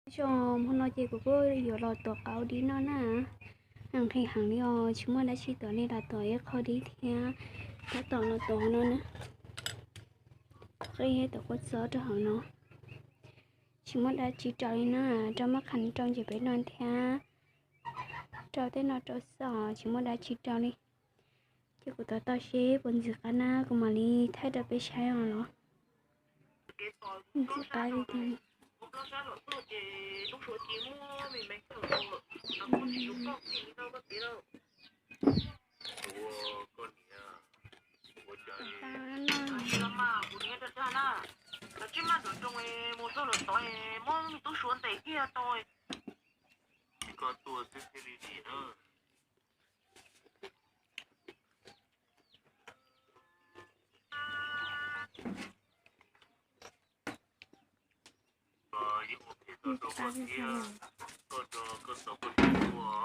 Zoo, hmo no ces kuv kuj yuav los tuav qau dib noj na. Nqhis heev li os, tsis muaj dab tsi tuav li, los tuav ib qho dib thiab. Tab tom los tuav no na. Qhib tuav kua txob rau hauv no. Tsis muaj dab tsi rau li na, rau maj qham rau ntses peb noj thiab. Rau tej no rau xwb os, tsis muaj dab tsi rau li. Ces kuv tuav tau seb puas ntxim qab na, kuv mam li thaij rau peb saib os los. Ntxim qab li tiag. Yeej ua phem tau rau koj thiab, koj rau koj tau koj tsis ua.